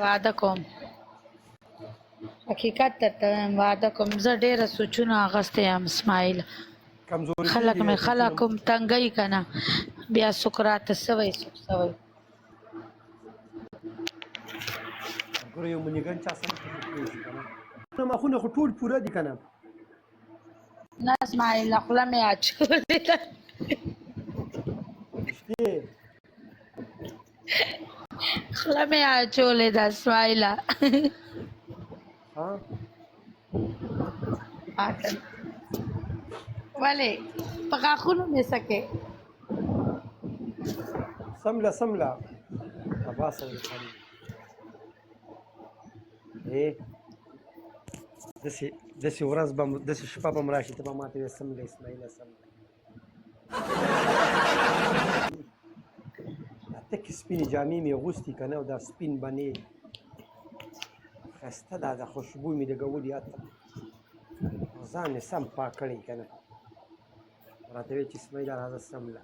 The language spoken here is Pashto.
وعده کوم، حقیقت درته وایم، وعده کوم. زه ډېره سوچونه اغوستې یم اسماعیل. کمزوري خلک کېږي مې بیا خلک سوچونه. هم تنګوي که نه، بیا څوک راته څه وایي، څوک څه وایي. ګوره یو منیګن چا سره څه پرېږدي که نه، مخونه خو ټول پوره دي که نه؟ نه اسماعیل، خوله مې اچولې ده. رښتې؟ خوله مې اچولې ده اسماعیله. ها. ولې په غاښونو مې څه کې؟ سمله سمله ابا سره خالي اے داسې داسې ورځ به داسې شپه به م راشي، ته به ماته وایې سمله اسماعیله سمله. دا تکې سپینې جامې مې اغوستي که نه، او دا سپین بنې ښایسته دا د خوشبو مې لګولي، عطر ځان مې سم پاک کړی که نه، راته وایي چې اسماعیله راځه سمله.